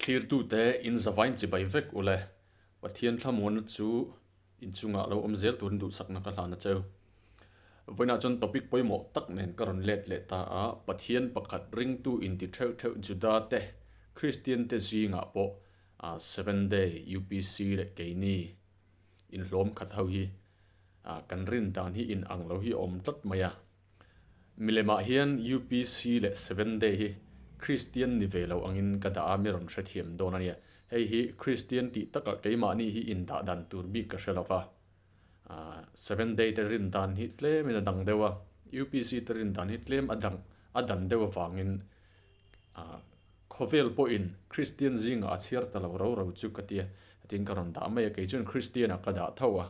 Thlirtute in zavain chibai vek ule. Pathian thlamuanna chu in chungah lo awm zel turin duhsakna ka hlan a cheu. Vawiinah chuan topic pawimawh tak nen ka rawn let leh ta a, Pathian pakhat ringtu inti theuh theuh Juda te, Kristian te zingah pawh Seventh Day UPC leh keini inhlawm khat ho hi kan rin dan hi inang lo hi a awm tlat mai a. Milemah hian UPC leh Seventh Day hi Kristian ni ve lo angin ka dah a, mi rawn hrethiam dawn a nia. Hei hi Kristian tih takah keimahni hi indah dan tur bik ka hre lo va. Seventh Day te rin dan hi tlemin a dang deuh a, UPC te rin dan hi tlem a dang a dan deuh avangin khawvel pawhin Kristian zingah a chhiar ta lo ro ro chu ka tia, tiin ka rawn dah mai a, kei chuan Kristianah ka dah tho a.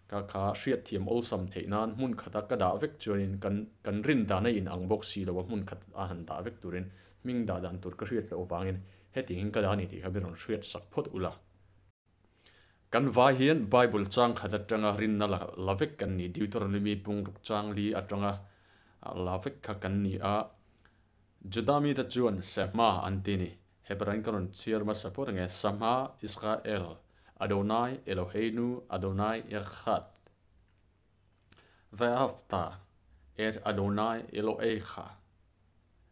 Ka kha hriatthiam awlsam theih nan hmun khata ka dah vek chuanin kan kan rin dan a in ang bawk si lo a, hmun khat a han dah vek turin hming dah dan tur ka hriat loh avangin hetiangin ka dah a ni tih kha mi rawn hriat sak phawt ula. Kan vai hian Bible chang khat atanga rinna la la vek kan ni, Deuteronomy pungruk chang li atanga la vek kha kan ni a, Juda mite chuan Sehma an ti ni. Hebrai ka rawn chhiar hmasa phawt ange, Shama Israel, Adonai Eloheinu Adonai Echad, Ve'ahavta et Adonai Elohecha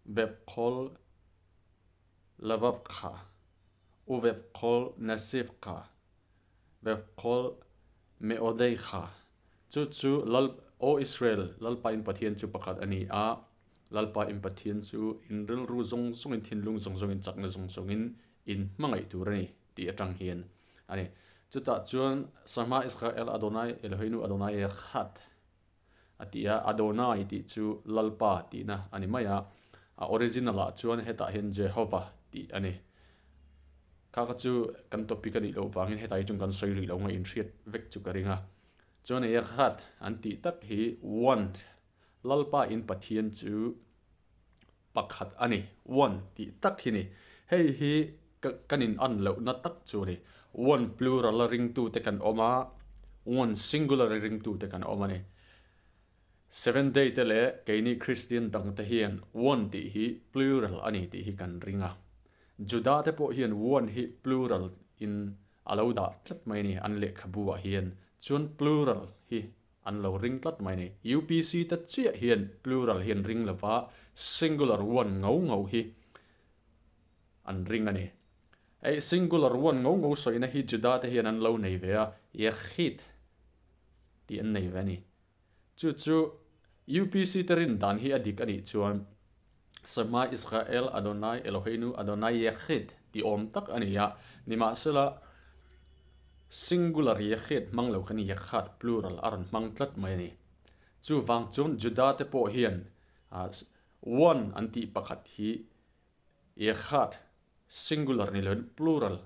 bevkhol levavkha uvevkhol nesivkha bevkhol meodeikha. Chu chu Lal, Aw Israel, Lalpa in Pathian chu pakhat a ni a, Lalpa in Pathian chu in rilru zawng zawngin, thinlung zawng zawngin, chakna zawng zawngin in hmangaih tur a ni tih atang hian a ni. Chutah chuan Shama Israel Adonai Eloheinu Adonai Echad a ti a, Adonai tih chu Lalpa tihna a ni mai a, a original ah chuan hetah hian Jehovah tih a ni. Kha kha chu kan topic a nih loh vangin hetah hi chuan kan sawi rih lo nga inhriat vek chu ka ring a. Chuan Echad an tih tak hi one Lalpa in Pathian chu pakhat a ni, one tih tak hi ni. Hei hi ka kan in an lohna tak chu a ni. One plural a ringtute kan awm a, one singular a ringtute kan awm a ni. Seventh Day te leh keini Kristian dangte hian one tih hi plural a ni tih hi kan ring a. Juda te pawh hian one hi plural in a lo dah tlat mai a ni an lehkhabu ah hian. Chuan plural hi An lo ring tlat mai ni. UPC te chiah hian plural hi an ring lova, singular one ngo ngo hi an ring a ni. Hei singular one ngo ngo sawina hi Juda te hian an lo nei ve a, Yechid tih an nei ve a ni. Chu chu UPC te rin dan hi a dik a nih chuan Shema Israel Adonai Eloheinu Adonai Yechid tih awm tak a ni a, nimahsela Singular Yechid hmang lo khan Yechad, plural, a rawn hmang tlat mai a ni. Chuvang chuan Juda te pawh hian one an tih pakhat hi Yechad, singular ni loin plural,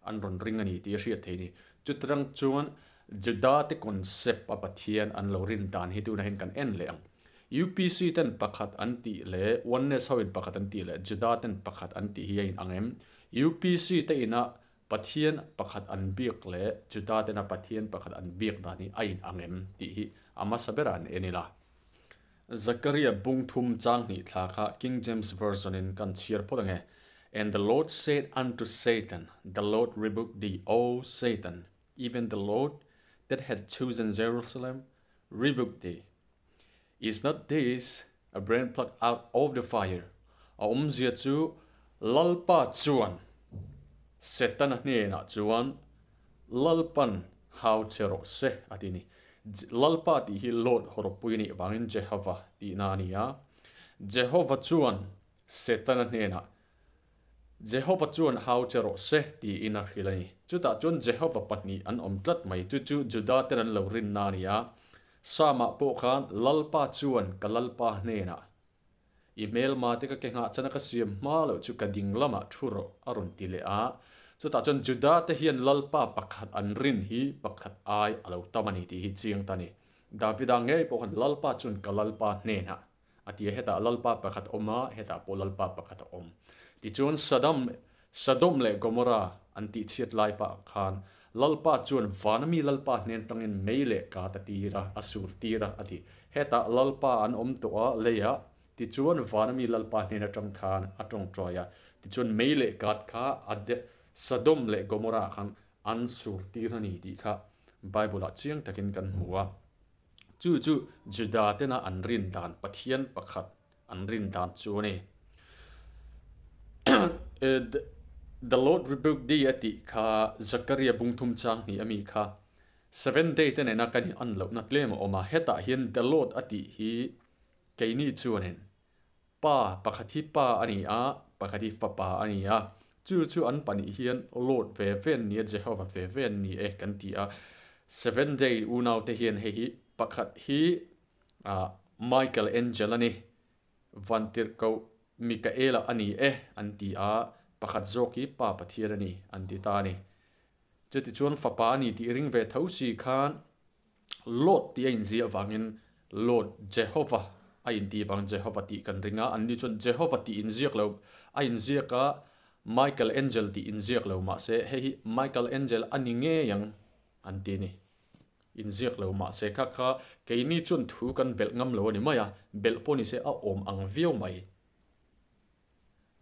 an rawn ring a ni tih a hriat theih a ni. Chutirang chuan Juda te concept a Pathian an lo rin dan hi tunah hian kan en leh ang. UPC ten pakhat an tih leh Oneness ho in pakhat an tih leh Juda ten pakhat an tih hi a inang em? UPC te ina Pathian pakhat an biak leh Juda tena Pathian pakhat an biak dan hi a inang em tih hi a hmasa berah an en ila. Zakaria bung thum chang hnih thla kha King James Version in kan chhiar phawt ange, And the Lord said unto Satan, The Lord rebuke thee, O Satan, even the Lord that hath chosen Jerusalem rebuke thee. Is not this a brand plucked out of the fire? A awmzia chu Lalpa chuan Setana hnenah chuan Lalpan hau che rawh se a ti a ni. Lalpa tih hi Lord hawrawppui a nih vangin Jehovah tihna a ni a. Jehovah chuan Setana hnenah, Jehovah chuan hau che rawh se tiin a hrilh a ni. Chutah chuan Jehovah pahnih an awm tlat mai. Chu chu Juda ten an lo rinna a ni a. Psalm-ah pawh khan Lalpa chuan ka Lalpa hnenah, I hmelma te ka ke nghah chana ka siam hma loh chu ka ding lamah thu rawh a rawn ti leh a. Chutah chuan Juda te hian Lalpa pakhat an rin hi pakhat ai a lo tam a ni tih hi chiang ta a ni. Davida ngei pawh khan Lalpa chuan ka Lalpa hnenah a ti a, hetah Lalpa pakhat a awm a, hetah pawh Lalpa pakhat a awm. Tichuan Sadam, Sodom leh Gomorrah an tihchhiat lai pah khan Lalpa chuan vana mi Lalpa hnen tangin mei leh kat a tir a, a sur tir a, a ti. Hetah Lalpa an awm tawh a, leiah, tichuan vana mi Lalpa hnen atang khan a tawngtawi a. Tichuan mei leh kat kha a Sodom leh Gomorrah ah khan an sur tir a ni tih kha Bible ah chiang takin kan hmu a. Chu chu Juda tena an rin dan Pathian pakhat an rin dan chu a ni. The Lord rebuked thee a tih kha Zakaria bungthum chang hnih a mi kha Seven day te nena kan in an lohna tlem a awm a, hetah hian the Lord a tih hi keini chuanin Pa pakhat hi Pa a ni a, pakhat hi Fapa a ni a, chu chu an pahnih hian Lord ve ve an ni a, Jehovah ve ve an ni e kan ti a. Seven day unaute hian hei hi pakhat hi Michael Angel a ni, Vantirhkoh Mikaela a ni e an ti a, pakhat zawk hi Pa Pathian a ni an ti ta a ni. Chutichuan fapa a ni tih ring ve tho si khan Lord tih a inziah vangin Lord Jehovah a intih vang Jehovah tih kan ring a, anni chuan Jehovah tih inziak lo a inziak a, Michael Angel tih inziak lo mahse hei hi Michael Angel a ni ngei ang an ti a ni. Inziak lo mahse kha kha keini chuan thu kan belh ngam lo a ni mai a, belh pawh ni se a awm ang viau mai.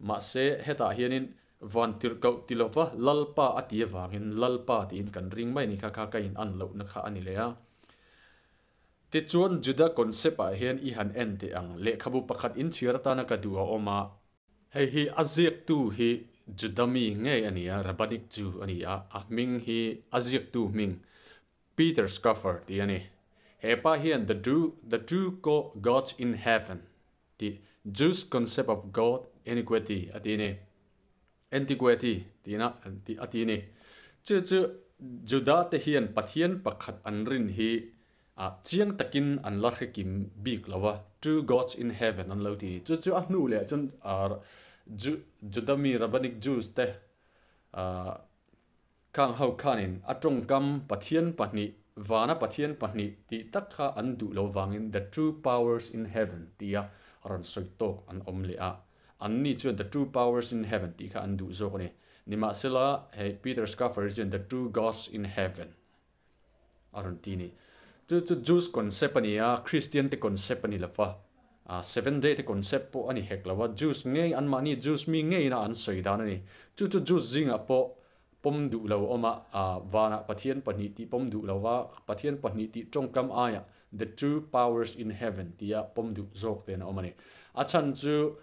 Mahse, hetah hianin van tirhkoh ti lova Lalpa a ti avangin Lalpa tiin kan ring mai ni kha kha ka in an lohna kha a ni leh a. Tichuan Juda concept ah hian i han en teh ang, lehkhabu pakhat inchhir atana ka duh a awm a. Hei hi a ziaktu hi Juda mi ngei a ni a, Rabbinic Jew a ni a, a hming hi a ziaktu hming Peter Schaffer tih a ni. He pa hian The The Two Gods in Heaven tih Jews Concept of God Iniquity a ti a ni. Antiquity tihna a ti a ni. Chu chu Juda te hian Pathian pakhat an rin hi chiang takin an la hrekim bik lo va, Two Gods in Heaven an lo ti a ni. Chu chu a hnu leh chuan Juda mi Rabbinic Jews te Khang ho khanin a tawngkam Pathian pahnih, vana Pathian pahnih tih tak kha an duh lo vangin the two powers in heaven tia rawn sawi tawk an awm leh a. Anni chuan the two powers in heaven tih kha an duh zawk a ni. Nimahsela, hei Peter Schaffer chuan the two gods in heaven a rawn ti a ni. Chu chu Jews concept a ni a, Christian te concept a ni lo va. Seven day te concept pawh a ni hek lo va, Jews ngei, anmahni Jews mi ngeina an sawi dan a ni. Chu chu Jews zingah pawh pawm duh lo awm a, vanah Pathian pahnih tih pawm duh lo va, Pathian pahnih tih tawngkam aiah the two powers in heaven tia pawm duh zawk te an awm a ni. A chhan chu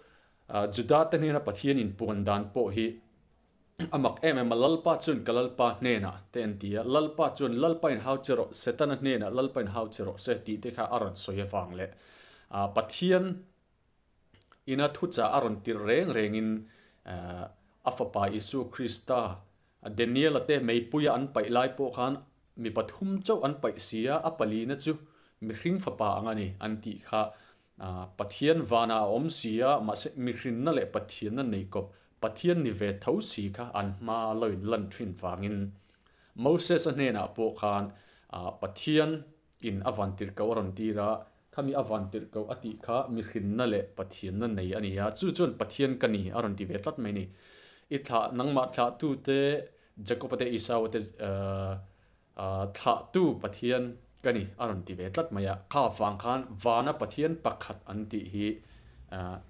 Juda te hnena Pathian inpuan dan pawh hi a mak em em a, Lalpa chuan ka Lalpa hnenah te an ti a, Lalpa chuan Lalpa in hau che rawh, Setana hnenah Lalpa in hau che rawh se tih te kha a rawn sawi avang leh Pathian Ina thuchah a rawn tirh reng rengin a fapa Isua Krista, Daniela te meipuia an paih lai pawh khan mi pathum chauh an paih si a, a palina chu mihring fapa ang a ni an tih kha Pathian vanah a awm si a, mahse mihrinna leh Pathianna nei kawp Pathian ni ve tho si kha an hma lo in lan thin vangin Moses-a hnenah pawh khan Pathian in a van tirhkoh a rawn tir a, Khami a van tirh ko a tih kha mihrinna leh Pathianna nei a ni a, chu chuan Pathian ka ni a rawn ti ve tlat mai a ni. I thlah, nangmah thlahtute, Jakob-a te, Esau-a te thlahtu Pathian ka ni a rawn ti ve tlat mai a. Kha vang khan vana Pathian pakhat an tih hi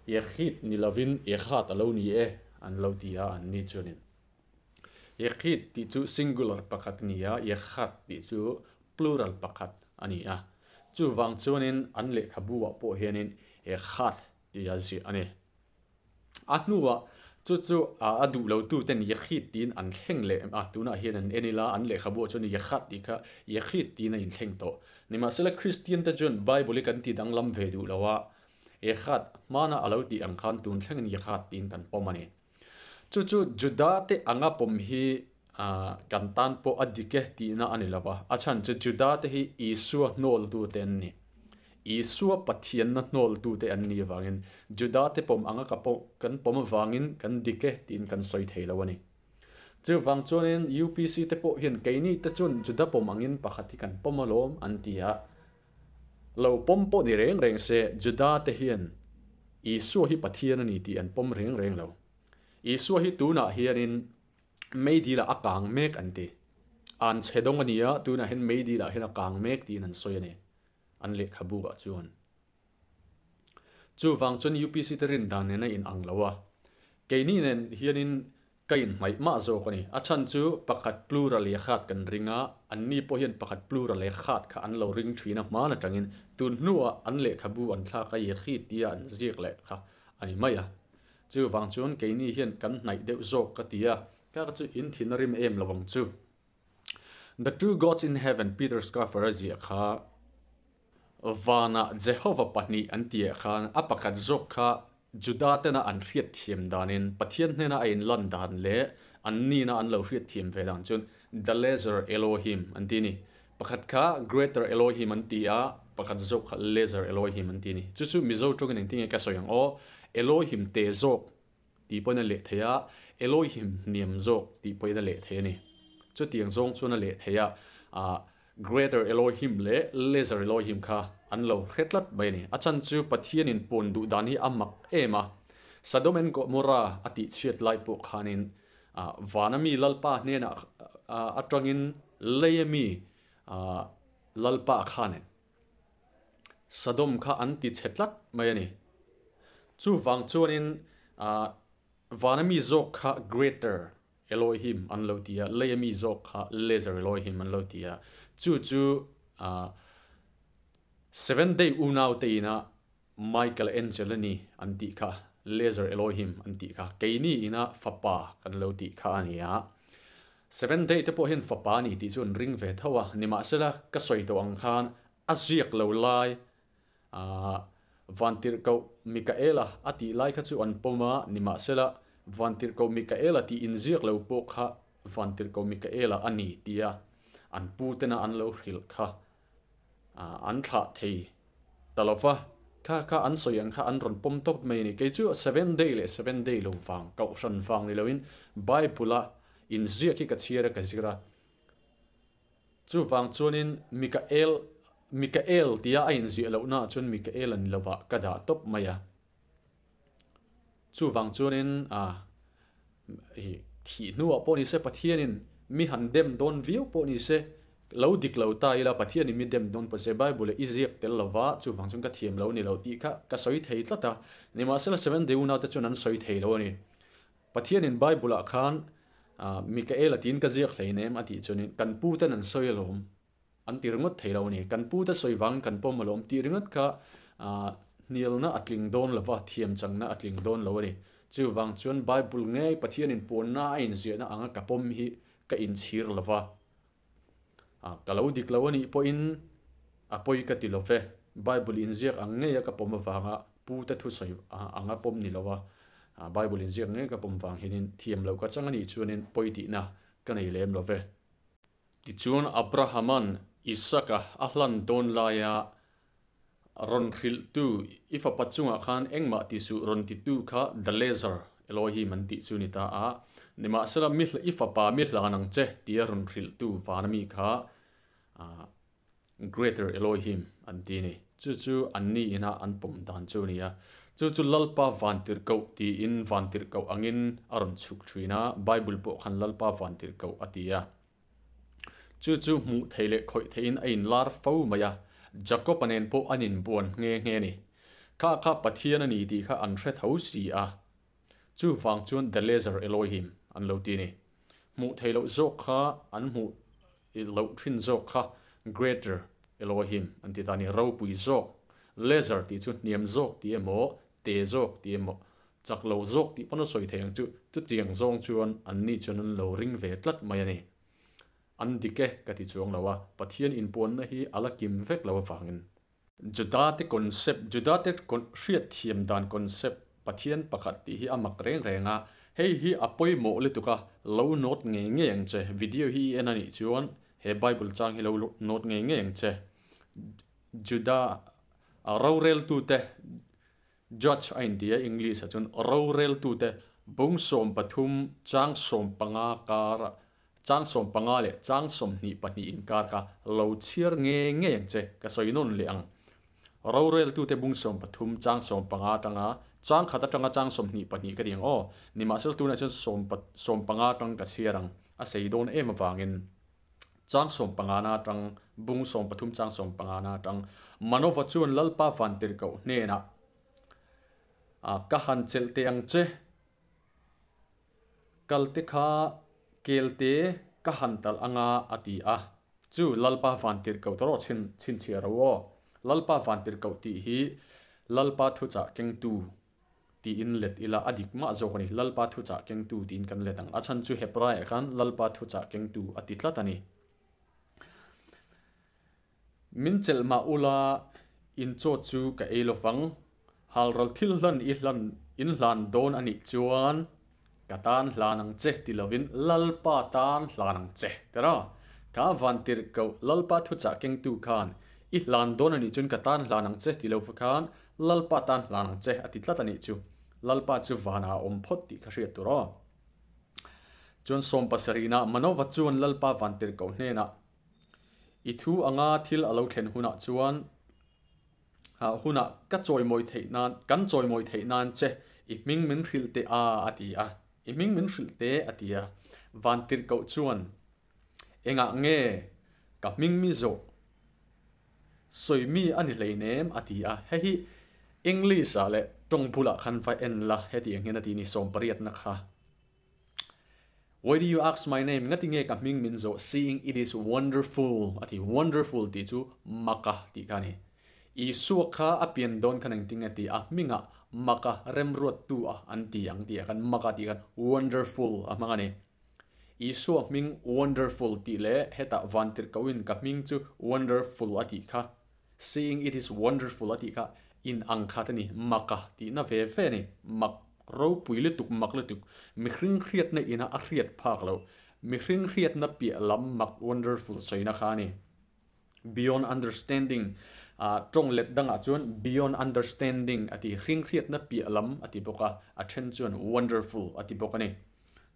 Ekhid ni lovin Ekhad a lo ni e an lo ti a, an ni chuanin. Ekhid tih chu singular pakhat a ni a, Ekhad tih chu plural pakhat a ni a. Chuvang chuanin an lehkhabu ah pawh hianin Ekhad tih a ziah a ni. A hnuah chu chu a duh lo tu ten Yekhid tiin an thleng leh a, tunah hian an en ila an lehkhabu ah chuan Yekhad tih kha Yekhid tiin a inthleng tawh. Nimahsela Kristian te chuan Bible hi kan ti danglam ve duh lo a, Ekhad hmana a lo tih ang khan tun thlengin Yekhad tiin kan pawm a ni. Chu chu Juda te anga pawm hi kan tan pawh a dik e tihna a ni lo va, a chhan chu Juda te hi Isua hnawltute an ni. Isua Pathianna hnawltute an nih avangin Juda te pawm anga ka pawm kan pawm avangin kan dik e tiin kan sawi thei lo a ni. Chuvang chuanin UPC te pawh hian keini te chuan Juda pawm angin pakhat hi kan pawm alawm an ti a. Lo pawm pawh ni reng reng se Juda te hian Isua hi Pathian a ni tih an pawm reng reng lo. Isua hi tunah hianin Meidil-ah a kang mek an ti. An chhe dawng a ni a, tunah hian meidil-ah hian a kang mek tiin an sawi a ni, an lehkhabu ah chuan. Chuvang chuan UPC te rin dan nen a inang lo a. Keini nen hianin ka inhmaih mah zawk a ni. A chhan chu pakhat plural echad kan ring a, anni pawh hian pakhat plural echad kha an lo ring thin a hmaan atangin tun hnuah an lehkhabu an thlak a yechid tia an ziak leh kha a ni mai a. Chuvang chuan keini hian kan hnaih deuh zawk ka ti a, ka chu in thin a rim em lo ang chu. The Two Gods in Heaven Peter Schafer a ziah kha Vanah Jehova pahnih an tih ah khan a pakhat zawk kha Juda tena an hriat thiam danin Pathian hnena a inlan dan leh an nina an lo hriat thiam ve dan chuan The Lesser Elohim an ti a ni. Pakhat kha Greater Elohim an ti a, pakhat zawk kha Lesser Elohim an ti a ni. Chu chu Mizo tawngin engtin nge ka sawi ang aw? Elohim te zawk tih pawhin a leh thei a, Elohim hniam zawk tih pawhin a leh thei a ni. Chutiang zawng chuan a leh thei a, ah Greater Elohim leh Lesser Elohim kha an lo hre tlat mai a ni. A chhan chu Pathianin pawn duh dan hi a mak em a, Sodom and Gomorrah a tih chhiat lai pawh khanin ah vana mi Lalpa hnenah atangin leia mi ah Lalpa khanin Sodom kha an ti chhe tlat mai a ni. Chuvang chuanin ah vana mi zawk kha Greater Elohim an lo ti a, leia mi zawk kha Lesser Elohim an lo ti a. Chu chu ah Seventh Day unaute ina Michael Angel a ni an tih kha, Lesser Elohim an tih kha, keini ina fapa kan lo tih kha a ni a. Seventh Day te pawh hian fapa a ni tih chu an ring ve tho a, nimahsela ka sawi tawh ang khan a ziak lo lai ah Vantirhkoh Mikaela a tih lai kha chu an pawm a, nimahsela Vantirhkoh Mikaela tih inziak lo pawh kha Vantirhkoh Mikaela a ni tia an pu tena an lo hrilh kha an thlah thei ta lo va, kha kha an sawi ang kha an rawn pawm tawp mai a ni. Kei chu Seven Day leh Seven Day lo vang, Kohhran vang ni loin Bible-a inziak hi ka chhiar a, ka zir a. Chuvang chuanin Mikael, Mikael tia a inziah lohnaah chuan Mikael a ni lovah ka dah tawp mai a. Chuvang chuanin a hi thih hnuah pawh ni se Pathianin mi han dem dawn viau pawh ni se, lo dik lo ta ila Pathianin mi dem dawn pawh se Bible-a i ziak tel lova chuvang chuan ka thiam lo ni lo tih kha ka sawi thei tlat a. Nimahsela Seventh-day unaute chuan an sawi thei lo a ni. Pathianin Bible-ah khan Mikaela tiin ka ziak hleinem a tih chuanin kan puten an sawi alawm an ti ringawt thei lo a ni. Kan pute sawi vangin kan pawm alawm tih ringawt kha hnialna a tling dawn lo va, thiamchangna a tling dawn lo a ni. Chuvang chuan Bible ngei Pathianin puanna a inziahna anga ka pawm hi ka inchhir lo va. Ka lo dik lo a nih pawhin a pawi ka ti lo ve. Bible inziak ang ngeia ka pawm avanga pute thusawi anga pawm ni lo a, Bible inziak ngei ka pawm vang hianin thiam loh ka chang a nih chuanin pawi tihna ka nei lem lo ve. Tichuan Abrahama'n Isaka a hlan dawn laia Rawn hrilhtu, i fapa chungah khan engmah ti suh rawn titu kha The Lesser Elohim an tih chu ni ta a. Nimahsela mi i fapa mi hlan ang che tia rawn hrilhtu vana mi kha Greater Elohim an ti a ni. Chu chu anni ina an pawm dan chu a ni a. Chu chu Lalpa vantirhkoh tiin vantirhkoh angin a rawn chhuk thin a, Bible pawh khan Lalpa vantirhkoh a ti a. Chu chu hmuh theih leh khawih theihin a inlar fo mai a, Jakob-a nen pawh an inbuan nghe nghe a ni. Kha kha Pathian a ni tih kha an hre tho si a, chuvang chuan The Lesser Elohim an lo ti a ni. Hmuh theih loh zawk kha an hmuh loh thin zawk kha Greater Elohim an ti ta a ni. Ropui zawk, Lesser tih chu hniam zawk tih emaw, te zawk tih emaw, Chak lo zawk tih pawn a sawi thei ang chu, chutiang zawng chuan anni chuan an lo ring ve tlat mai a ni. An dik e ka ti chuang lo a, Pathian inpuanna hi a la kim vek lo avangin. Judate concept, Judate hriatthiam dan concept Pathian pakhat tih hi a mak reng reng a, hei hi a pawimawh lutuk a, lo note ngei ngei ang che, video hi i en a nih chuan he Bible chang hi lo note ngei ngei ang che. Juda roreltute Judge a inti a, English ah chuan roreltute bung 13 chang 15 kar chang 15 leh chang 22 inkar kha lo chhiar nge ngei ang che, ka sawi nawn leh ang. Roreltute bung 13 chang 15 atanga chang khat atanga chang 22 ka ti ang aw, nimahsela tunah chuan 15 atang ka chhiar ang, a sei dawn em avangin. Chang 15 na atang, bung 13 chang 15 na atang, Manova chuan Lalpa Vantirhkoh hnenah, Ka han chelh teh ang che. Kalte kha kelte ka han talh anga a ti a. Chu Lalpa vantirhkoh tawh chhin chhinchhiah ro aw. Lalpa vantirhkoh tih hi Lalpa thuchah kengtu tiin let ila a dik mah zawk a ni. Lalpa thuchah kengtu tiin kan let ang. A chhan chu Hebraiah khan Lalpa thuchah kengtu a ti tlat a ni. Min chelh mah ula in chaw chu ka ei lo vang. Halral thil hlan i hlan in hlan dawn a nih chuan ka tan hlan ang che ti lovin Lalpa tan hlan ang che tiraw? Ka vantirhkoh Lalpa thuchah kengtu khan i hlan dawn a nih chuan ka tan hlan ang che ti lo khan Lalpa tan hlan ang che a ti tlat a nih chu. Lalpa chu vanah a awm phawt tih kha hriat tur aw. Chuan sawmpasarihna Manova chuan Lalpa vantirhkoh hnenah I thu anga thil a lo thlen hunah chuan hunah ka chawimawi theih nan, kan chawimawi theih nan che i hming min hrilh teh a, a ti a. I hming min hrilh teh, a ti a. Vantirhkoh chuan, Engah nge ka hming mi zawh sawi mi a ni hleinem, a ti a. Hei hi English-ah leh tawng bulah khan va en la, heti ang hian a ti ni sawmpariatna kha. Why do you ask my name? Ngati nge ka hming min zawh? Seeing it is wonderful a ti. Wonderful tih chu maka tih kha a ni. Isua kha a pian dawn khan engtin nge ti? A hmingah maka remruattu a an ti ang tih ah khan maka tih khan wonderful a hmang a ni. Isua hming wonderful tih leh hetah vantirhkohin ka hming chu wonderful a tih kha Seeing it is wonderful a tih kha in ang khat a ni, maka tihna ve ve a ni. Mak ropui lutuk, mak lutuk, mihring hriatna ina a hriat phak loh, mihring hriatna piah lam mak wonderful sawina kha a ni. Beyond understanding, ah tawng let dangah chuan beyond understanding a ti, hring hriatna piah lam a ti bawk a, a then chuan wonderful a ti bawk a ni.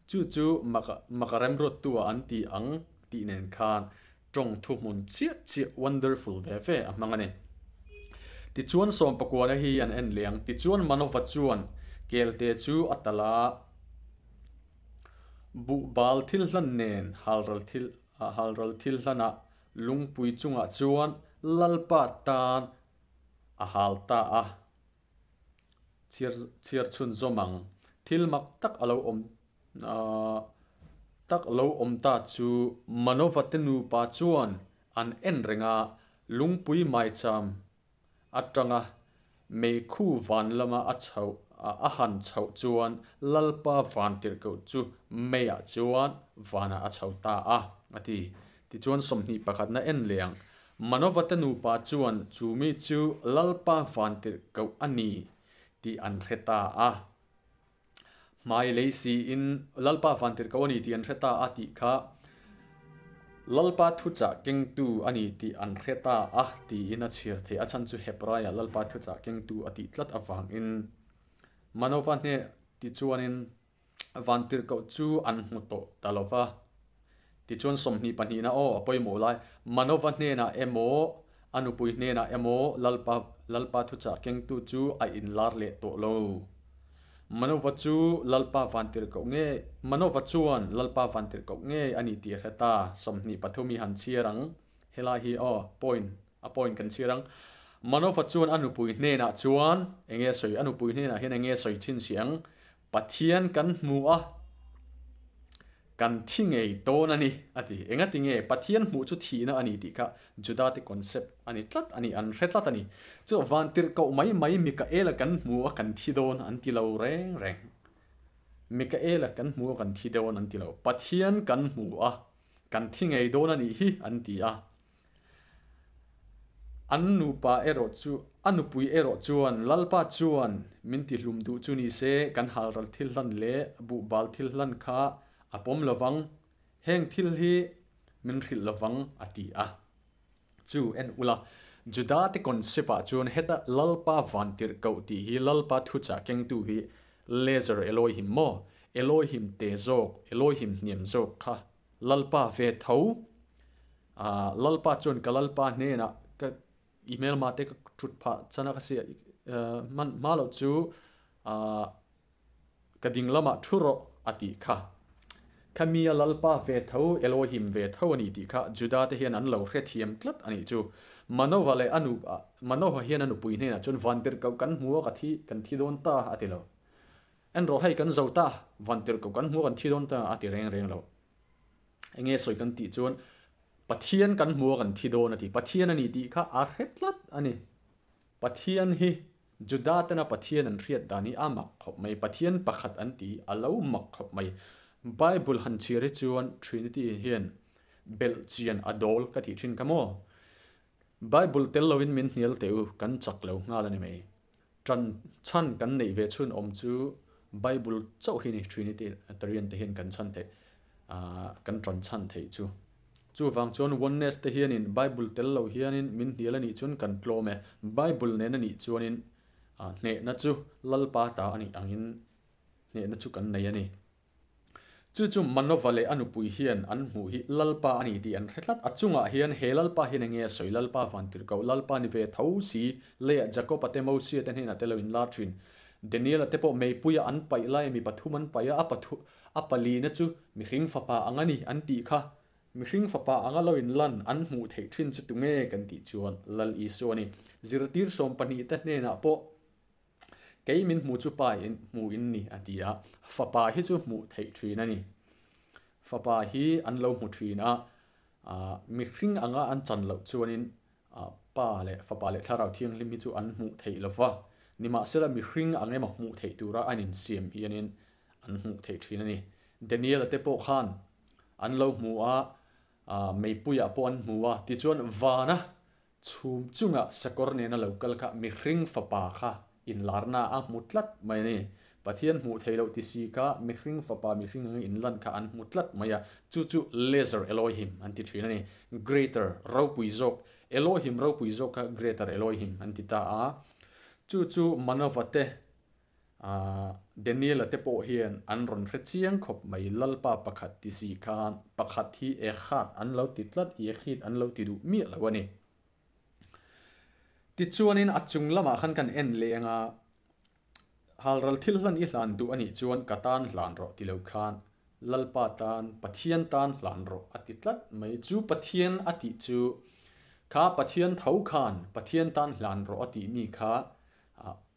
Chu chu maka maka remruattu ah an ti ang tih nen khan tawng thuhmun chiah chiah wonderful ve ve a hmang a ni. Tichuan sawmpakuana hi an en leh ang. Tichuan Manova chuan kelte chu a talh a, buhbal thil hlan nen halral thil halral thil hlanah lungpui chungah chuan Lalpa tan a hal ta a. Chhiar chhiar chhun zawm ang. Thil mak tak a lo awm tak lo awm ta chu Manova te nupa chuan an en reng a, lungpui maicham atanga meikhu van lama a chhoh a han chhoh chuan Lalpa vantirhkoh chu meiah chuan vanah a chho ta a, a ti. Tichuan 21na en leh ang. Manova te nupa chuan chu mi chu Lalpa vantirhkoh a ni tih an hre ta a. Hmai lei siin Lalpa vantirhkoh a ni tih an hre ta a tih kha Lalpa thuchah kengtu a ni tih an hre ta a tiin a chhiar theih. A chhan chu Hebraiah Lalpa thuchah kengtu a tih tlat avangin Manova hneh tichuanin Vantirhkoh chu an hmu tawh ta lo va. Tichuan 22na aw a pawimawh lai, Manova hnenah emaw, a nupui hnenah emaw Lalpa Lalpa thuchah kengtu chu a inlar leh tawh lo. Manova chu Lalpa vantirhkoh nge Manova chuan Lalpa vantirhkoh ngei a ni tih a hre ta. 23 i han chhiar ang. Helai hi aw point a point kan chhiar ang. Manova chuan a nupui hnenah chuan enge a sawi? A nupui hnenah hian enge a sawi chhinchhiah ang? Pathian kan hmu a, kan thi ngei dawn a ni, a ti. Engati nge Pathian hmuh chu thihna a ni tih kha Judate concept a ni tlat a ni, an hre tlat a ni. Chu vantirhkoh mai mai Mikaela kan hmu a kan thi dawn an ti lo reng reng. Mikaela kan hmu a kan thi dawn an ti lo. Pathian kan hmu a, kan thi ngei dawn a nih hi an ti a. An nupa erawh chu, a nupui erawh chuan, Lalpa chuan min tihlum duh chu ni se, kan halral thil hlan leh buhbal thil hlan kha a pawm lo vang, heng thil hi min hrilh lo vang, a ti a. Chu en ula, Juda te concept ah chuan heta Lalpa vantirhkoh tih hi Lalpa thuchah kengtu hi Laser Elohim maw? Elohim te zawk, Elohim hniam zawk kha Lalpa ve tho. Ahh Lalpa chuan ka Lalpa hnenah ka email mah te ka thut phah chan a ka si hman hma loh chu ahh ka ding lamah thu rawh a tih kha. Khami a Lalpa ve tho Elohim ve tho a ni tih kha Juda te hian an lo hrethiam tlat a nih chu. Manoha leh a nu Manoha hian a nupui hnenah chuan vantirhkoh kan hmu a ka thi kan thi dawn ta a ti lo. En rawh hei kan zo ta, vantirhkoh kan hmu a kan thi dawn ta a ti reng reng lo. Enge sawi kan tih chuan Pathian kan hmu a kan thi dawn a ti. Pathian a ni tih kha a hre tlat a ni. Pathian hi Juda tena Pathian an hriat dan hi a mak khawp mai. Pathian pakhat an ti a lo mak khawp mai. Bible han chhiar hi chuan Trinity hian belh chian a dawl ka tih thin kha maw? Bible tel loin min hnial teh u, kan chak lo nghal a ni mai. Ṭan chhan kan neih ve chhun awm chu Bible chauh hi ni Trinitarian te hian kan chhan theih, kan ṭan chhan theih chu. Chuvang chuan Oneness te hianin Bible tel lo hianin min hnial a nih chuan kan tlawm e. Bible nen a nih chuanin hnehna chu Lalpa ta a nih angin hnehna chu kan nei a ni. Chu chu Manova leh a nupui hian an hmuh hi Lalpa a ni tih an hre tlat. A chungah hian he Lalpa hian enge a sawi? Lalpa vantirhkoh, Lalpa ni ve tho si, leiah Jakob-a te Mosia te hnenah te lo inlar thin. Daniel-a te pawh meipuia an paih laia mi pathum an paih a, a pathu, a palina chu mihring fapa ang a ni an tih kha. Mihring fapa anga lo inlan an hmuh theih thin chu tunge kan tih chuan Lal Isua a ni. Zirtir 12 te hnenah pawh Kei min hmu chu pa in hmu in ni a ti a, fapa hi chu hmuh theih thin a ni. Fapa hi an lo hmu thin a, mihring anga an chan loh chuanin pa leh fapa leh thlarau thianghlim hi chu an hmuh theih lo va, nimahsela mihring ang emaw hmuh theih tura an insiam hianin an hmuh theih thin a ni. Daniel-a te pawh khan an lo hmu a, meipuiah pawh an hmu a, tichuan vana Chhum chunga sakawr nena lo kal kha mihring fapa kha inlarna a hmu tlat mai a ni. Pathian hmuh theih loh ti si kha mihring fapa mihring anga inlan kha an hmu tlat mai a, chu chu Lesser Elohim an ti thin a ni. Greater, ropui zawk, Elohim ropui zawk kha Greater Elohim an ti ta a. Chu chu Manova te, Daniela te pawh hian an rawn hre chiang khawp mai, Lalpa pakhat ti si khan pakhat hi Echad an lo ti tlat, Yechid an lo ti duh miah lo a ni. Tichuanin a chung lamah khan kan en leh anga, Halral thil hlan i hlan duh a nih chuan ka tan hlan rawh ti lo khan Lalpa tan, Pathian tan hlan rawh a ti tlat mai. Chu Pathian a tih chu kha Pathian tho khan Pathian tan hlan rawh a tih mi kha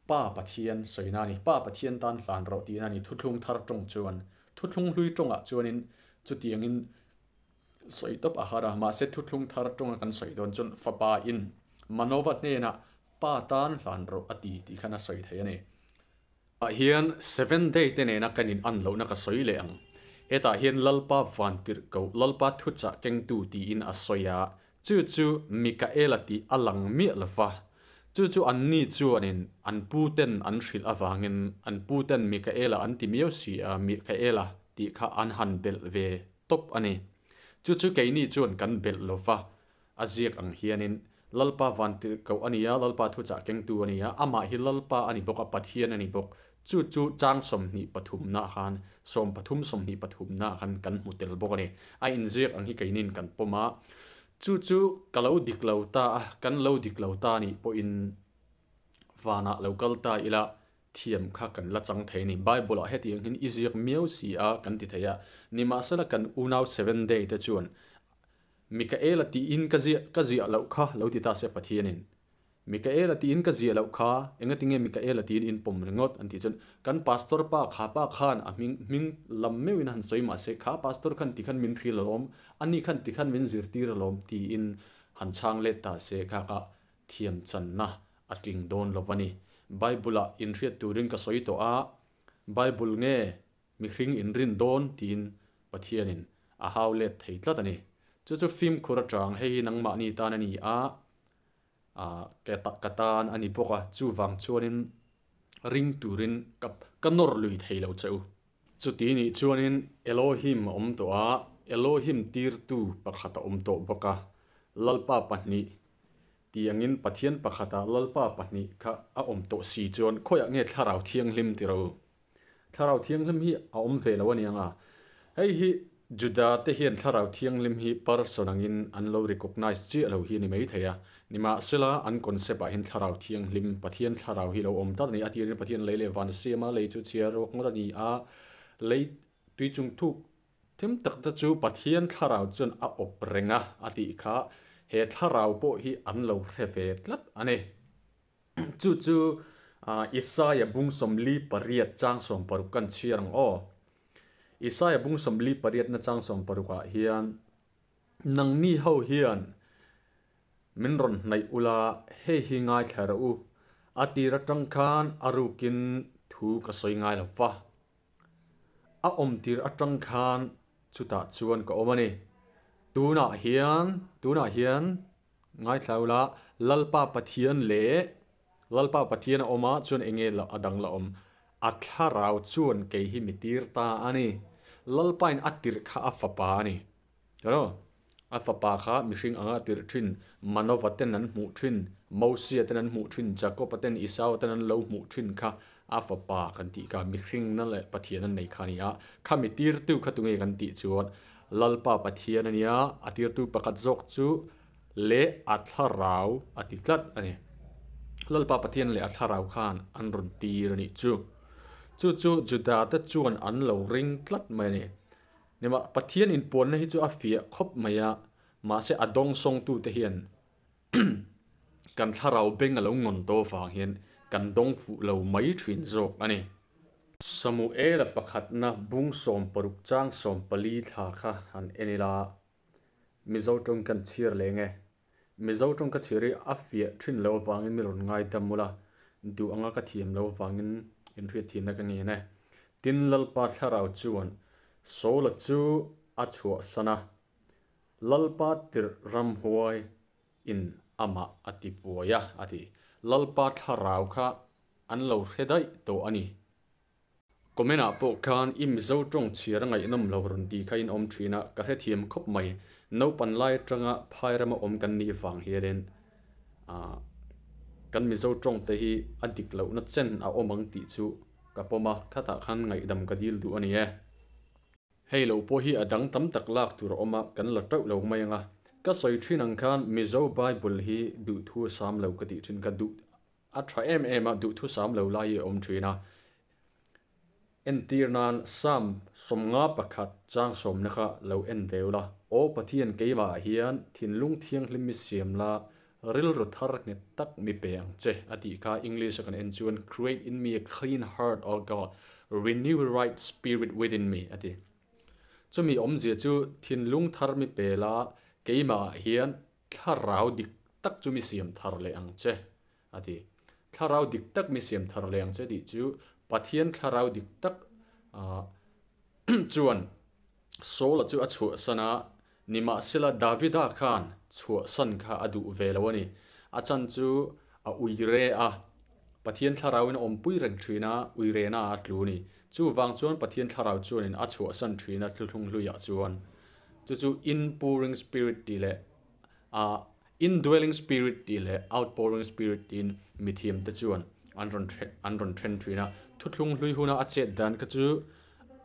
Pa Pathian sawina a ni. Pa Pathian tan hlan rawh tihna a ni. Thuthlung thar tawng chuan, thuthlung hlui tawngah chuanin chutiangin sawi tawp a har a. Mahse thuthlung thar tawnga kan sawi dawn chuan Fapa in Manova hnenah Pa tan hlan rawh a ti tih khan a sawi thei a ni. Ah hian Seven Day te nena kan in an lohna ka sawi leh ang. Hetah hian Lalpa vantirhkoh, Lalpa thuchah kengtu tiin a sawi a, Chu chu Mikaela tih a lang miah lo va, chu chu anni chuanin an puten an hrilh avangin an puten Mikaela an ti miau si a, Mikaela tih kha an han belh ve tawp a ni. Chu chu keini chuan kan belh lo va, a ziak ang hianin Lalpa vantirhkoh a ni a, Lalpa thuchah kengtu a ni a, amah hi Lalpa a ni bawk a, Pathian a ni bawk. Chu chu chang sawmhnih pathumna khan, sawmpathum sawmhnih pathumna khan kan hmu tel bawk a ni. A inziak ang hi keinin kan pawm a, chu chu ka lo dik lo ta a, kan lo dik lo ta nih pawhin vanah lo kal ta ila thiam kha kan la chang thei a ni. Bible ah hetiang hian i ziak miau si a kan ti thei a, nimahsela kan unau Seven Day te chuan Mikaela tiin ka ziah ka ziah loh kha lo ti ta se Pathianin Mikaela tiin ka ziah loh kha, engatinge Mikaela tiin in pawm ringawt an tih chuan kan pastor pa kha pa khan a hming hming lam meuhin a han sawi mahse kha pastor khan tikhan min hril alawm, ani khan tikhan min zirtir alawm tiin han chhang let ta se kha kha thiam channa a tling dawn lo va ni. Bible ah inhriat turin ka sawi tawh a, Bible nge mihring inrin dawn tiin Pathianin a hau let thei tlat a ni. Chu chu fimkhur atang hei hi nangmahni tan a ni a, Ka tan a ni bawk a, chuvang chuanin ring turin ka nawr lui thei lo che u. Chuti nih chuanin Elohim a awm tawh a, Elohim tirtu pakhat a awm tawh bawk a, Lalpa pahnih tih angin Pathian pakhata Lalpa pahnih kha a awm tawh si chuan khawiah nge Thlarau Thianghlim ti ro? Thlarau Thianghlim hi a awm ve lo a ni ang a. Hei hi Juda te hian Thlarau Thianghlim hi person angin an lo recognise chiah lo hi a ni mai thei a. Nimahsela, an concept ah hian Thlarau Thianghlim, Pathian Thlarau hi lo awm tlat a ni. A tirin Pathian lei leh van a siam a, lei chu chhiar ruak ngawt a ni a, lei tui chung thuk thim tak te chu Pathian Thlarau chuan a awp reng a, a tih kha he Thlarau pawh hi an lo hre ve tlat a ni. Chu chu Isaia bung 48 chang 60 kan chhiar ang aw. Isaia bung 48 na chang 60 ah hian nangni ho hian min rawn hnaih ula hei hi ngaithla rawh u. A tir atang khan a rukin thu ka sawi ngai lo va. A awm tir atang khan chutah chuan ka awm a ni. Tunah hian tunah hian ngaithla ula Lalpa Pathian leh Lalpa Pathian a awm a chuan enge a dang la awm. A thlarau chuan kei hi mi tir ta a ni. Lalpain a tirh kha a fapa a ni. Ro a fapa kha mihring anga a tirh thin Manova ten an hmuh thin Mosia ten an hmuh thin Jacob-a ten Esau ten an lo hmuh thin kha a fapa kan tih kha mihring na leh Pathian an nei kha a ni a. Kha mi tirtu kha tunge kan tih chuan Lalpa Pathian a nia a tirtu pakhat zawk chu leh a thlarau a ti tlat a ni. Lalpa Pathian leh a thlarau khan an rawn tir a nih chu. Chu chu Juda te chuan an lo ring tlat mai a ni. Nimah Pathian inpuanna hi chu a fiah khawp mai a, mahse a dawngsawngtute hian kan thlarau beng a lo ngawn tawh avang hian kan dawng fuh lo mai thin zawk a ni. Samuela pakhatna bung 60 chang 14 thla kha han en ila, Mizo tawng kan chhiar leng e. Mizo tawng ka chhiar hi a fiah thin lo avangin mi rawn ngaidam ula, duh anga ka thiam lo avangin inhriatthiamna ka ngen e. Tin Lalpa thlarau chuan Saula chu a chhuahsan a, Lalpa tirh ramhuai in amah a ti buai a, a ti. Lalpa thlarau kha an lo hre daih tawh a ni. Comment ah pawh khan i Mizo tawng chhiar a ngaihnawm lo rawn tih kha in awm thin a, ka hrethiam khawp mai. Naupan lai atanga phai rama awm kan nih vang hianin ah kan Mizo tawng te hi a dik lohna chen a awm ang tih chu ka pawm a, khatah khan ngaihdam ka dil duh a ni e. Hei lo pawh hi a dang tam tak lak tur a awm a, kan la teuh lo mai ang a. Ka sawi thin ang khan Mizo Bible hi duhthu a sam lo ka tih thin kha duh A tha em em a, duhthusam lo lai hi a awm thin a. Entir nan Psalm 51 chang sawmna kha lo en ve ula. Aw Pathian keimah ah hian thinlung thianghlim mi siam la, rilru thar nghet tak mi pe ang che a tih kha English a kan en chuan Create in me a clean heart, O God, renew a right spirit within me a ti. Chumi awmzia chu thinlung thar mi pe la, keimah ah hian Thlarau dik tak chu mi siam thar leh ang che, a ti. Thlarau dik tak mi siam thar leh ang che tih chu Pathian thlarau dik tak chuan Saula chu a chhuahsan a, nimahsela Davida khan chhuahsan kha a duh ve lo a ni. A chan chu a ui re a, Pathian thlarauin a awmpui reng thin a, ui rena a tlu a ni. Chuvang chuan Pathian thlarau chuanin a chhuahsan thin a thuthlung hluiah chuan. Chu chu inpouring spirit tih leh ah indwelling spirit tih leh outpouring spirit tiin mithiam te chuan an rawn an rawn then thin a. Thuthlung hlui huna a chet dan kha chu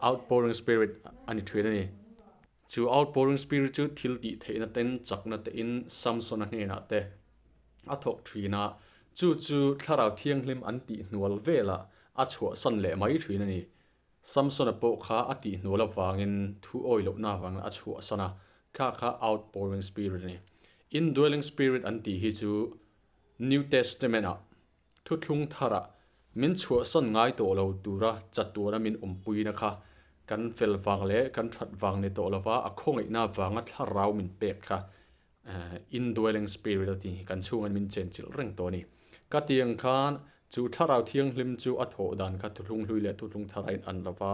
outpouring spirit a ni thin a ni. Chu outpouring spirit chu thil tih theihna ten chakna te in Samsona hnenah te a thawk thin a, chu chu thlarau thianghlim an tih hnual velah a chhuahsan leh mai thin a ni. Samsona pawh kha a tihhnual avangin thu awi lohna avangin a chhuahsan a, kha kha outpouring spirit a ni. Indwelling spirit an tih hi chu New Testament-ah thuthlung tharah min chhuahsan ngai tawh lo tura chatuana min awmpuina kha kan fel vang leh kan that vang ni tawh lova a khawngaihna avanga thlarau min pek kha Indwelling spirit a ti hi kan chhungin min chenchilh reng tawh a ni. Ka ti ang khan chu thlarau thianghlim chu a thawh dan kha thuthlung hlui leh thuthlung thar a in an lo va,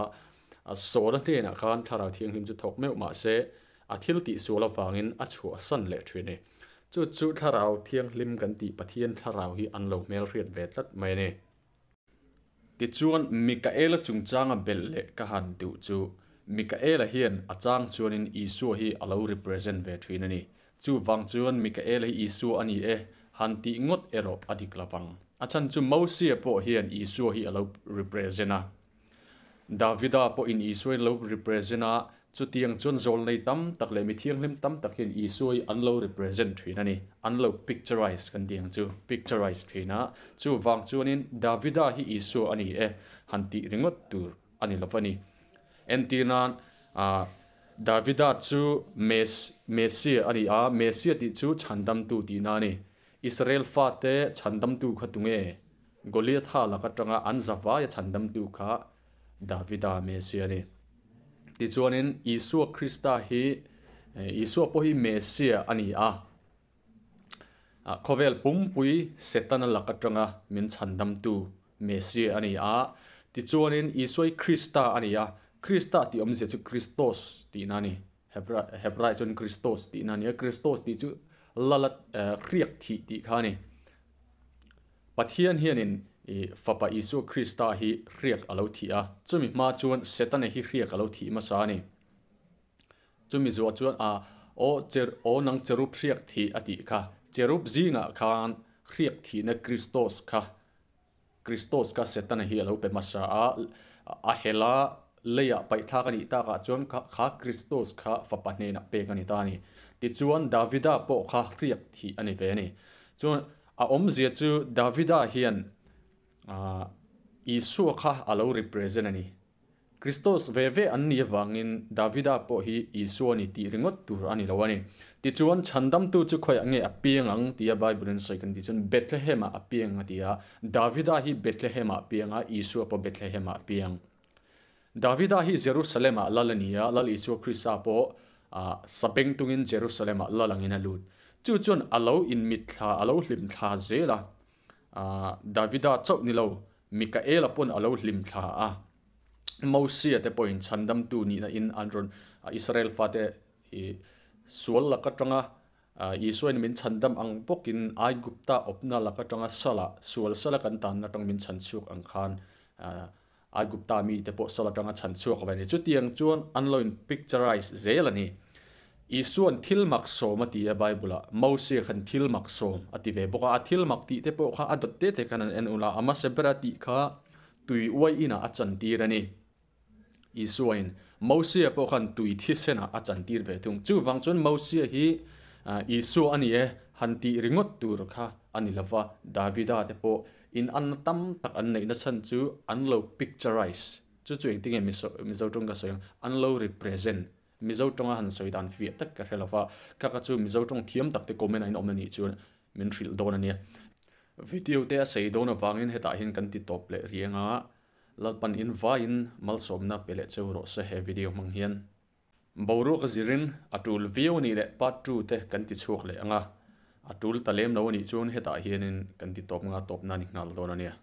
a sawla hnenah khan thlarau thianghlim chu thawk meuh mah se a thil tih sual avangin a chhuahsan leh thin a ni. Chu chu thlarau thianghlim kan tih Pathian thlarau hi an lo hmelhriat ve tlat mai a ni. Tichuan Mikaela chungchanga belh leh ka han duh chu Mikaela hian a chang chuanin Isua hi a lo represent ve thin a ni. Chuvang chuan Mikaela hi Isua a ni e han tih ngawt erawh a dik lovang. A chhan chu Mosia pawh hian Isua hi a lo represent a. Davida pawhin Isua hi a lo represent a, chutiang chuan zawlnei tam tak leh mi thianghlim tam tak hian Isua hi an lo represent thin a ni, an lo picturize kan tih ang chu, picturize thin a, chuvang chuanin Davida hi Isua a ni e han tih ringawt tur a ni lo va ni. Entir nan ah Davida chu Mes Messia a ni a, Messia tih chu chhandamtu tihna a ni. Israel fate chhandamtu kha tunge? Goliatha lak atanga an zavaia chhandamtu kha Davida Messia a ni. Tichuanin Isua Krista hi Isua pawh hi Messia a ni a. Khawvel pumpui Setana lak atanga min chhandamtu Messia a ni a. Tichuanin Isua hi Krista a ni a. Krista tih awmzia chu Kristos tihna a ni. Hebrai chuan Kristos tihna a ni a. Kristos tih chu lala hriak thih tih kha a ni. Pathian hianin Fapa Isua Krista hi hriak a lo thih a, chumi hma chuan Setana hi hriak a lo thih hmasa a ni. Chumi zuah chuan a aw cher aw nang cherub hriak thih a tih kha. Cherub zingah khan hriak thihna Kristos kha Kristos kha Setana hi a lo pe hmasa a, a hela leiah paihthlak a nih takah chuan kha kha Kristos kha Fapa hnenah pek a ni ta a ni. Tichuan Davida pawh kha hriak thih a ni ve a ni. Chuan A awmzia chu Davida hian Isua kha a lo represent a ni. Kristos ve ve an nih avangin Davida pawh hi Isua a ni tih ringawt tur a ni lo a ni. Tichuan, Chhandamtu chu khawiah nge a piang ang tia Bible-in sawi kan tih chuan Bethlehem-ah a piang a ti a. Davida hi Bethlehem-ah a piang a, Isua pawh Bethlehem-ah a piang. Davida hi Jerusalem-ah lal a ni a, Lal Isua Krista pawh sabeng tungin Jerusalem-ah lal angin a lut. Chu chuan a lo inmitthla, a lo hlimthla zel a. Davida chauh ni lo, Mikaela pawn a lo hlimthla a. Mosia te pawhin chhandamtu nihna in an rawn Israel fate sual lak atanga Isuain min chhandam ang bawkin Aigupta awpna lak atanga sala, sual sala kan tanna atang min chhanchhuak ang khan Aigupta mite pawh sal atanga chhan chhuak ve a ni. Chutiang chuan an lo in picturise zel a ni. Isua'n thil mak sawm a ti a Bible-ah. Mosia khan thil mak sawm a ti ve bawk a. A thil mak tih te pawh kha a dawt te te khan an en ula, a hmasa bera tih kha tui uai inah a chantir a ni. Isuain Mosia pawh khan tui thisenah a chantir ve thung. Chuvang chuan Mosia hi Isua a ni e han tih ringawt tur kha a ni lova, Davida te pawh In anna tam tak an neihna chhan chu an lo picturise, chu chu engtin nge Mizo tawng ka sawi ang, an lo represent, Mizo tawnga han sawi dan fiah tak ka hre lo va, kha kha chu Mizo tawng thiam tak te comment a inawm a nih chuan min hrilh dawn a nia. Video te a sei dawn avangin hetah hian kan ti tawp leh riang a, Lalpan in vaiin malsawmna pe leh cheu rawh se he video hmang hian. Boruak a zirin a tul viau a nih leh part 2 te kan ti chhuak leh ang a, a tul ta lem lo a nih chuan hetah hianin kan ti tawp nga tawp na ni nghal dawn a nia.